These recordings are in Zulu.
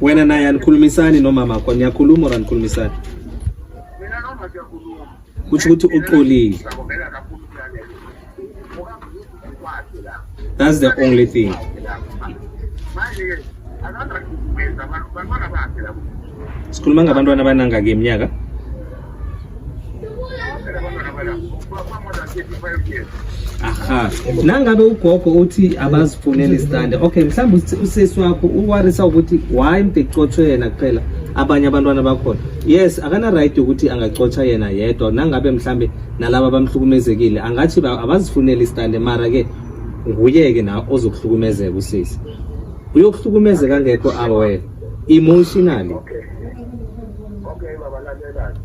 Wena naye anikhulumisani nomama wakho, niyakhuluma or anikhulumisani? Mina noma siyakhuluma. Kusho ukuthi uxolile. Vele akafuni ukulalela. Kwakhe la. That's the only thing. Manje-ke akangahlukumezi abantu, bantwana bakhe labo. Sikhuluma ngabantwana abanangaki eminyaka? Phela abantwana balapho ba-more than 35 years. Aha, nangabe ugogo uthi abazifunele isitande, okay, mhlawumbe usesi wakho uwarisa ukuthi why mde kucotshwe yena kuphela, abanye abantwana bakhona. Yes, akana right ukuthi angacotsha yena yedwa. Nangabe mhlambe nalaba abamhlukumezekile, angathi abazifunele isitande, mara ke nguye-ke na ozokuhlukumezeka. Usisi uyokuhlukumezeka angekho aware emotionally. Okay baba, lalelani.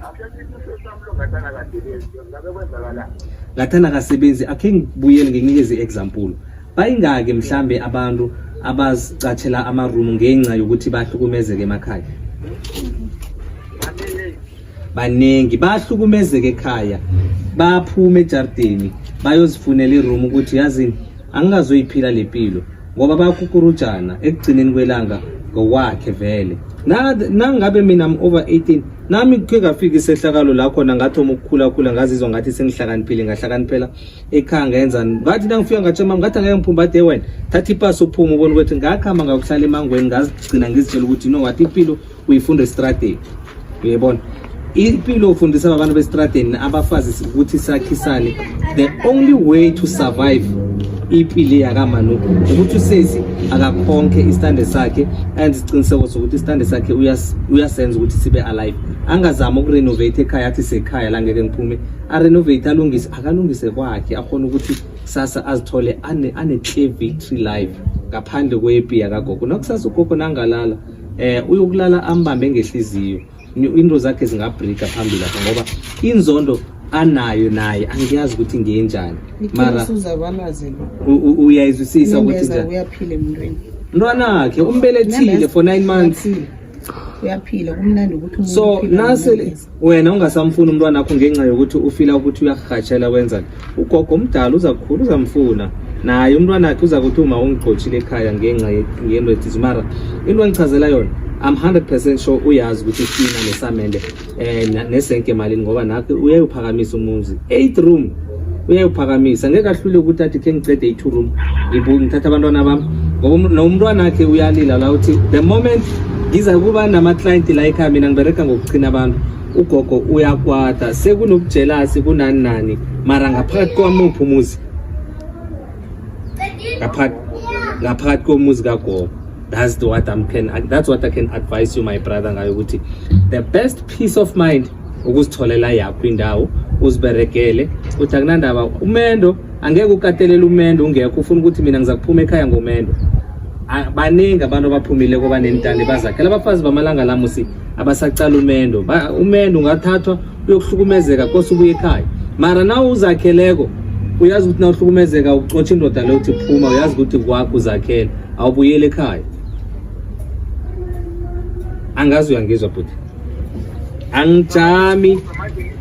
Ake sithi usesi wami lo ngathana kasebenzi, ngabe kwenzakalani? Ngathana kasebenzi, akhe ngibuyele nginikeze i-example. Bayingaki mhlambe abantu abazicathela ama-room ngenxa yokuthi bahlukumezeke emakhaya? Baningi. Baningi bahlukumezeke ekhaya, baphuma ejardini bayozifunela i-room ukuthi yazini, angingazoyiphila le mpilo, ngoba bayakukurujana. Ekugcineni kwelanga ngokwakhe vele. Nangabe mina I'm over 18, nami kuke ngafika isehlakalo la khona ngathoma ukukhula khula, ngazizwa ngathi sengihlakaniphile, ngahlakaniphela ekhaya, ngenzani. Ngathi nangifika ngatsho mama, ngathi angeke ngiphume. Bade wena thatha ipasi uphume ubone ukuthi ngakhamba ngayokuhlala emangweni. Ngazigcina ngizitshela ukuthi, you know what, impilo uyifunda estradeni. Uyayibona impilo ufundisa abantu besitradeni, abafazi, ukuthi sakhisane. The only way to survive impilo yakamanu ukuthi usesi akakhonke isitande sakhe, ayenze isiqiniseko sokuthi isitande sakhe uyasenza ukuthi sibe alive. Angazama ukurenovate ekhaya, athi sekhaya la ngeke ngiphume. Arenovate, alungise, akalungise kwakhe, akhona ukuthi kusasa azithole ane-clear victory life ngaphandle kwepi yakagogo. Nakusasa ugogo nangalala, uyokulala ambambe ngehliziyo, into zakhe zingabrika phambili lapha, ngoba inzondo anayo naye angiyazi ukuthi ngiyenjani, mara Uzabalazi lo. Uyayizwisisa ukuthi Unembeza njani. Uyaphila emntwini. Mntwanakhe umbelethile for 9 months. Uyaphila. Uyaphila, kumnandi ukuthi umuntu So uphila nase ngonembeza. Wena ungasamfuni umntwana wakho ngenxa yokuthi ufila ukuthi uyakuhatshela, wenzani? Ugogo omdala uza kukhula, uzamfuna naye umntwana wakhe, uza kuthi uma ungigqotshile ekhaya ngenxa ngento ethize. Mara into engichazela yona, I'm 100% sure uyazi ukuthi istina nesamende nesenke emalini, ngoba nakho uyayuphakamisa umuzi, 8 room uyayuphakamisa. Ngeke ahlule ukuthi athi khe ngicede i-2 room, ngithatha abantwana bami, ngoba nomntwana wakhe uyalila la, uthi the moment ngiza kuba nama-client la ekhaya, mina ngibereka ngokuchina abantu, ugogo uyakwata, sekunobujelasi, kunani nani. Mara ngaphakathi kwamuphi umuzi? Ngaphakathi komuzi kagogo. That's what I can advise you, my brother, ngayo ukuthi the best peace of mind ukuzitholela yakho indawo, uziberegele, uthi akunandaba. Umendo angeke ukatelele umendo ungekho, ufuna ukuthi mina ngiza kuphuma ekhaya ngomendo. Baningi abantu abaphumile kuba nentande bazakhela. Abafazi bamalanga lamusi abasacala umendo. Umendo ungathathwa uyokuhlukumezeka, kose ubuye ekhaya. Mara nawe uzakheleko, uyazi ukuthi na uhlukumezeka ucotsha indoda leyo, uthi phuma, uyazi ukuthi kwakho uzakhele, awubuyeli ekhaya. Angazi uyangizwa bhuti? Angijami,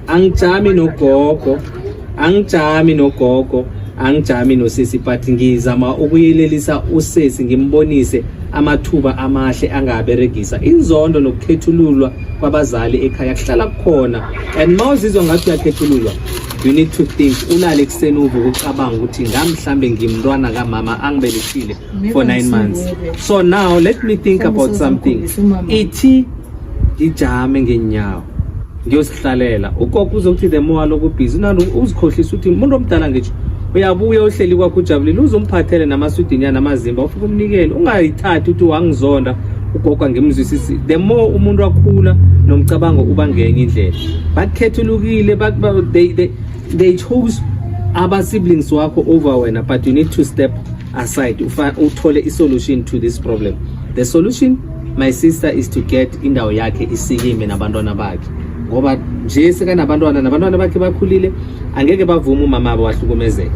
angijami nogogo, angijami nogogo, angijami nosisi, but ngizama ukuyelelisa usesi, ngimbonise amathuba amahle angaberegisa. Inzondo nokukhethululwa kwabazali ekhaya kuhlala kukhona, and ma uzizwa ngathi uyakhethululwa, you need to think, ulale ekuseni uvuke ucabanga ukuthi ngamhlambe ngimntwana kamama angibelethile for 9 months, so now let me think about something. Ithi ngijame ngenyawo ngiyosihlalela. Ugogo uzokuthi the more aloku busy unalo, uzikhohlisa ukuthi umuntu omdala ngisho uyabuya uhleli kwakho ujabulile, uzomphathele namaswidinyana, amazimba, ufike umnikele. Ungayithathi uthi wangizonda ugogo, angimzwisisi. The more umuntu akhula nomcabango uba ngenye indlela. Bakhethulukile, they chose aba-siblings wakho over wena, but you need to step aside, uthole i-solution to this problem. The solution, my sister, is to get indawo yakhe isikime nabantwana bakhe, ngoba nje sekanabantwana, nabantwana bakhe bakhulile, angeke bavume umama abo wahlukumezeka.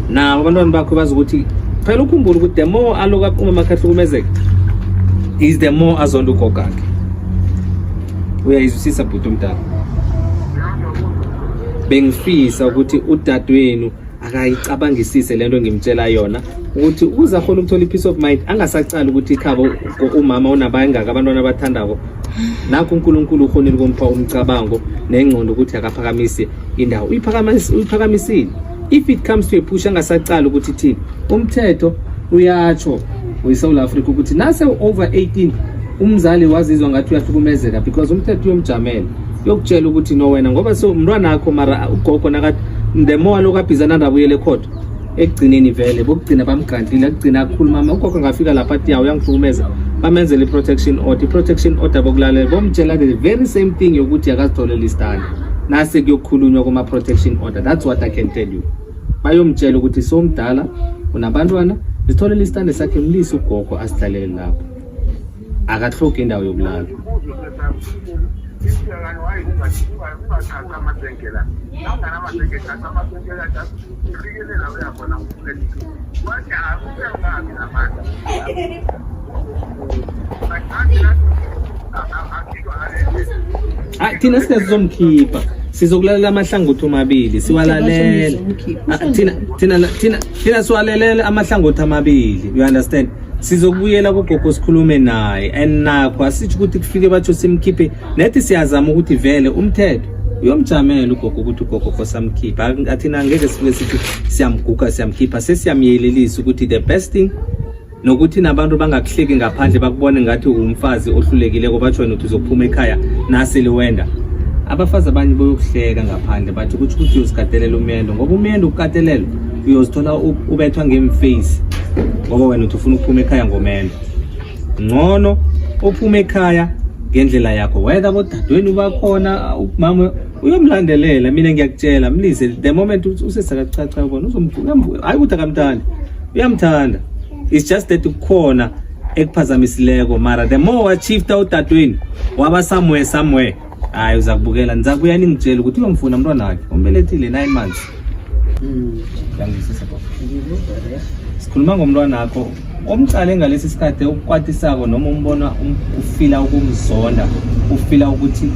Nabo abantwana bakho bazi ukuthi phela ukhumbule ukuthi the more aloka umama akhe ahlukumezeka is the more azonda ugogo akhe. Uyayizwisisa, bhuti omdala? Bengifisa ukuthi udadewenu Akayicabangisise lento engimtshela yona ukuthi ukuze akhona ukuthola i-peace of mind, angasacali ukuthi ikhabo umama unabayingaka abantwana abathandako. Nakho uNkulunkulu ukhonile ukumpha umcabango nengqondo ukuthi akaphakamise indawo, uyiphakamisile. If it comes to a push, angasacali ukuthi thini. Umthetho uyatsho weSouth Africa ukuthi nase over 18 umzali wazizwa ngathi uyahlukumezeka, because umthetho uyomjamela, uyokutshela ukuthi no, wena ngoba so umntwana akho. Mara ugogo nakathi the more lokhu abhizana ndabuyele ekhotho, ekugcineni vele bokugcina bamgrantile. Akugcina akhuluma ugogo, angafika lapha athi yawo uyangihlukumeza, bamenzele i-protection order. I-protection order bokulalela bomtshela the very same thing yokuthi akazitholele isitandi nase kuyokhulunywa kuma-protection order. That's what I can tell you. Bayomtshela ukuthi somdala, unabantwana, zitholele isitande sakhe, mlise ugogo asidlalele lapho, akahlogi indawo yokulala. Umbuzo sesami, wayi ungachacha amasenke la, nangana amasenke, chacha amasenke la, just ufikele la uyakhona wathi akusengabi namandla, but akhishwa ngale. Ah, thina singazomkhipha, sizokulalela amahlangothi omabili, siwalalela. Ah, thina siwalalela amahlangothi amabili, you understand? Sizokubuyela kugogo sikhulume naye, and nakho asitsho ukuthi kufike batsho simkhiphe nethi. Siyazama ukuthi vele umthetho uyomjamela ugogo ukuthi ugogo kosamkhipha. Athina angeke sifike sithi siyamguga, siyamkhipha. Sesiyamyelelisa ukuthi the best thing nokuthi nabantu bangakuhleki ngaphandle, bakubone ngathi umfazi ohlulekileko, batsho wena uthi uzophuma ekhaya nasele wenda. Abafazi abanye boyokuhleka ngaphandle, bathi kutsho ukuthi uyozikatelela umendo, ngoba umendo ukukatelela uyozithola ubethwa ngemface, ngoba wena uthi ufuna ukuphuma ekhaya ngomendo. Ngcono uphume ekhaya ngendlela yakho, whether bodadweni bakhona, umama uyomlandelela. Mina ngiyakutshela, mlise. The moment usesakachacha ubona hayi ukuthi akamthandi, uyamthanda, it's just that kukhona ekuphazamisileko. Mara the more washifta udadweni waba somewhere somewhere, hayi, uza kubukela. Nizakuya ningitshela ukuthi uyomfuna umntwana wakhe umbelethile 9 months. Uyangizwisisa, baba? Sikhuluma ngomntwana wakho omcale ngalesi sikhathi okukwatisako, noma umbona ufila ukumzonda, ufila ukuthi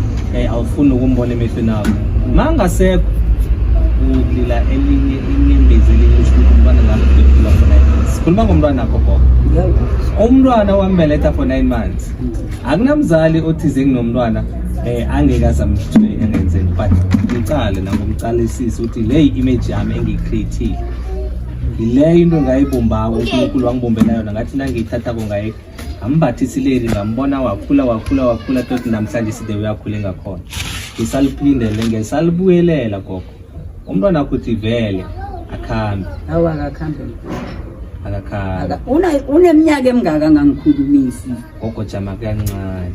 awufuni ukumbona emehlweni akho. Mangasekho ukulila elinye inyembezi, elinye usho ukuthi umntwana ngalo ubephila for 9 months. Sikhuluma ngomntwana wakho, gogo, umntwana wambeletha for 9 months. Akunamzali othize nginomntwana angeke azamthwenya ngenzeni, but ngicale nangomcalisisi ukuthi le image yami engiyicreatile, yileyo into engayibumbako, uNkulunkulu wangibumbela yona, ngathi nangiyithathako ngaye ngambathisa ileri, ngambona wakhula, wakhula, wakhula, toti namhlanje side uyakhula engakhona. Ngisaliphindele, ngisalibuyelela, gogo, umntwana wakho uthi vele akhambe. Awu, akakhambe. Akakhambe. Uneminyaka emingaka angangikhulumisi. Gogo, jama kancane.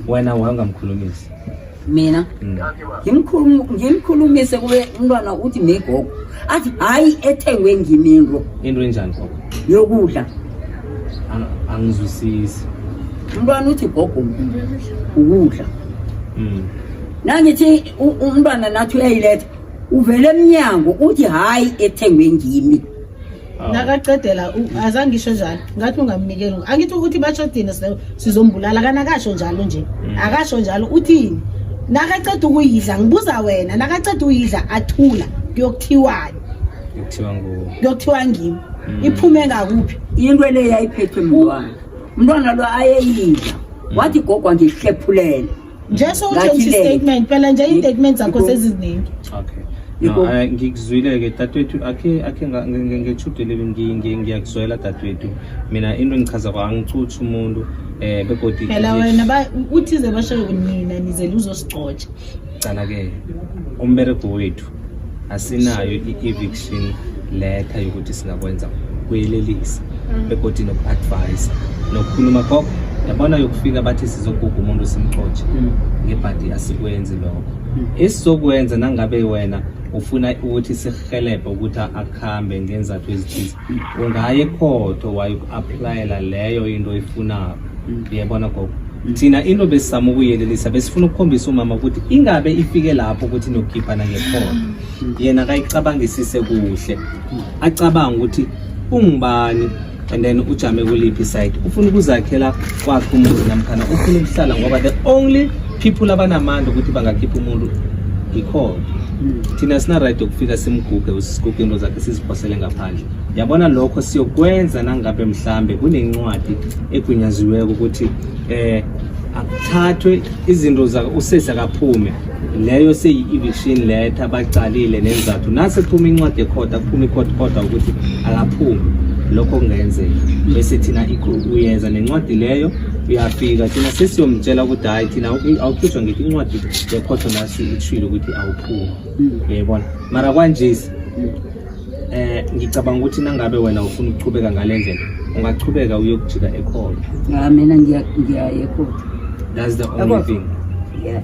Wena wangamkhulumisi? Mina ngimkhulumise kube umntwana uthi megogo, athi hayi, ethengwe ngimi into. Into enjani, gogo? Yokudla. Angizwisisi. Umntwana uthi gogo ukudla. Nangithi umntwana nathi uyayiletha, uvele emnyango uthi hayi, ethengwe ngimi. Awu. Nakacedela azange ngisho njalo, ngathi ungamnikeli. Angithi ukuthi basho thina sizombulala kana akasho njalo nje. Akasho njalo, uthini nakaceda ukuyidla? Ngibuza wena, nakaceda uyidla athula, kuyokuthiwani? Kuthiwa ngu Kuyokuthiwa ngimi. Iphume ngakuphi? Into le yayiphethwe mntwana, umntwana lo ayeyidla, wathi gogo angihlephulele. Nje sowutshentsha Ngathi le. i-statement phela nje, ii-statement zakho seziziningi. Okay. Yiko. No, ngikuzwile-ke dadewethu, akhe ngetjhudu elibi ngiyakuzwela dadewethu. Mina into engichaza kwa angicuthi umuntu begodi Phela wena uthize basho nina nizele uzosicotsha. Cala-ke umberego wethu, asinayo i-eviction letter yokuthi singakwenza kuyelelisa begodi noku-advise nokukhuluma. Gogo, yabona yokufika bathi sizoguga umuntu simxotshe ngebhadi, asikwenzi lokho. Esizokwenza nangabe wena ufuna ukuthi sihelebhe ukuthi akhambe ngenzathu ezithize, ungaye ekhotho wayoku-aplayela leyo into oyifunako. Uyabona, gogo, thina into besizama ukuyelelisa, besifuna ukukhombisa umama ukuthi ingabe ifike lapho ukuthi nokukhiphana ngekhotho, yena akayicabangisise kuhle, acabanga ukuthi ungubani and then ujame kuliphi side, ufuna ukuzakhela kwakhe umuzi namkhana ufuna ukuhlala, ngoba the only people abanamandla ukuthi bangakhipha umuntu ikhona. Thina sina right yokufika simguge, usiguge into zakhe siziphosele ngaphandle. Yabona, lokho siyokwenza nangabe mhlambe kunencwadi egunyaziweko ukuthi akuthathwe izinto zakhe, usesi akaphume. Leyo seyi-eviction letter, bacalile nenzathu. Nase kuphuma incwadi ekhota, kuphuma i-court order ukuthi akaphume, lokho kungenzeka. Bese thina uyeza nencwadi leyo, uyafika, thina sesiyomtshela ukuthi hhayi, thina awukhishwa. Ngithi incwadi yekhotho nasi ithile ukuthi awuphumi. Uyayibona? Mara kwanjesi ngicabanga ukuthi nangabe wena ufuna ukuchubeka ngale ndlela, ungachubeka uyokujika ekhotho. Ya, mina ngiyaya ekhotho. That's the only Yabo. thing. Yeah.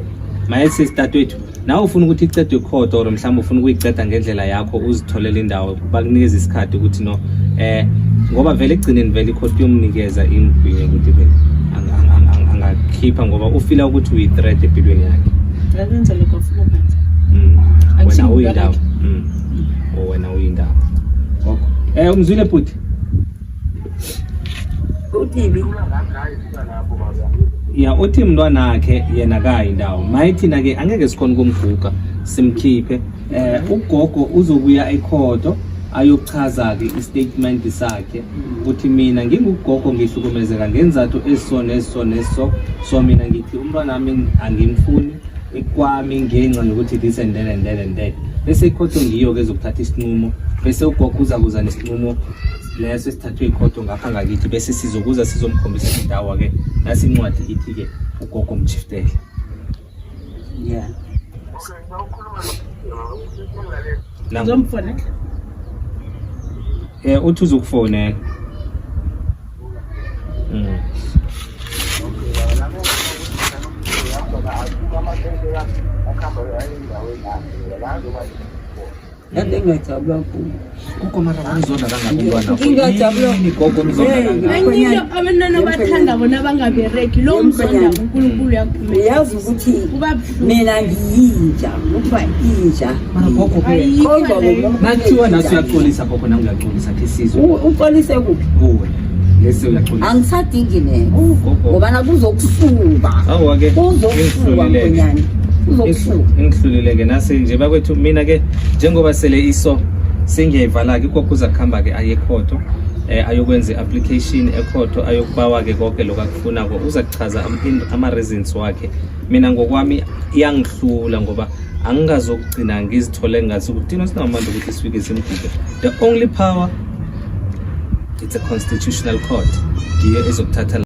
Maye sesitatwethu, nawe ufuna ukuthi icedwe ikhotho or mhlawumbe ufuna ukuyiceda ngendlela yakho, uzitholele indawo, bakunikeza isikhathi ukuthi no, ngoba vele ekugcineni vele ikhotho iyomnikeza ingwinye ukuthi vele angakhipha ngoba ufila ukuthi uyi-threat empilweni yakhe. Akenza lokho afuna ukwenza. Wena Akusiyo uyindawo. umntwanakhe. Oh, wena uyindawo, gogo. Umzwile bhuti? Uthini? Ya, uthi mntwanakhe yena kayindawo. Maye thina-ke angeke sikhona ukumguga simkhiphe. Ugogo uzobuya ekhoto ayokuchaza-ke i-statement sakhe ukuthi mina ngingugogo ngihlukumezeka ngenzathu esiso neso neso, so mina ngithi umntwana wami angimfuni kwami ngenxa yokuthi this and that and that and that. Bese ikhotho ngiyo-ke ezokuthatha isinqumo, bese ugogo uza kuza nesinqumo leso esithathwe ikhotho ngapha ngakithi, bese sizokuza sizomkhombisa indawo-ke. Nasi incwadi ithi-ke ugogo mchiftele. Okay, ngawukhuluma lo Nangu. Uzomfonela. Uthi uzokufonela. Okay, nami akuhamba endaweni yakhe la azoba. Yabe ngiyajabula kakhulu. Gogo, mara wangizonda kangaka umntwana wakho? Ngingajabula. Yini, gogo, mzonda Hey, kangaka? Enye into, abantwana bathanda bona bangabereki, lo mzonda uNkulunkulu uyakuphumela. Uyazi ukuthi Kuba buhlungu. mina ngiyinja, kuthiwa inja. Mara gogo ke Ayikho Kodwa leyo. ngoba nakuthiwa nasi uyaxolisa, gogo, nangu uyaxolisa, khe sizwe. Uxolise kuphi? Kuwe lesi uyaxolisa. Angisadingi ne. Oh, gogo. Ngoba kuzokusuka. Awa-ke, Kuzokusuka. ngihlulileke. Mkhwenyana. Kuzokusuka. Ngihlulileke nasi nje bakwethu. Mina ke njengoba sele iso sengiyayivala-ke, ugogo uza kuhamba-ke aye ekhotho, ayokwenza i-application ekhotho, ayokubawa-ke konke lokhu akufunako. Uza kuchaza ama-reasons wakhe. Mina ngokwami iyangihlula ngoba angingazokugcina ngizithole ngathi ukuthi thina sinamandla ukuthi sifike simgubhe. The only power, it's a constitutional court, ngiyo ezokuthatha.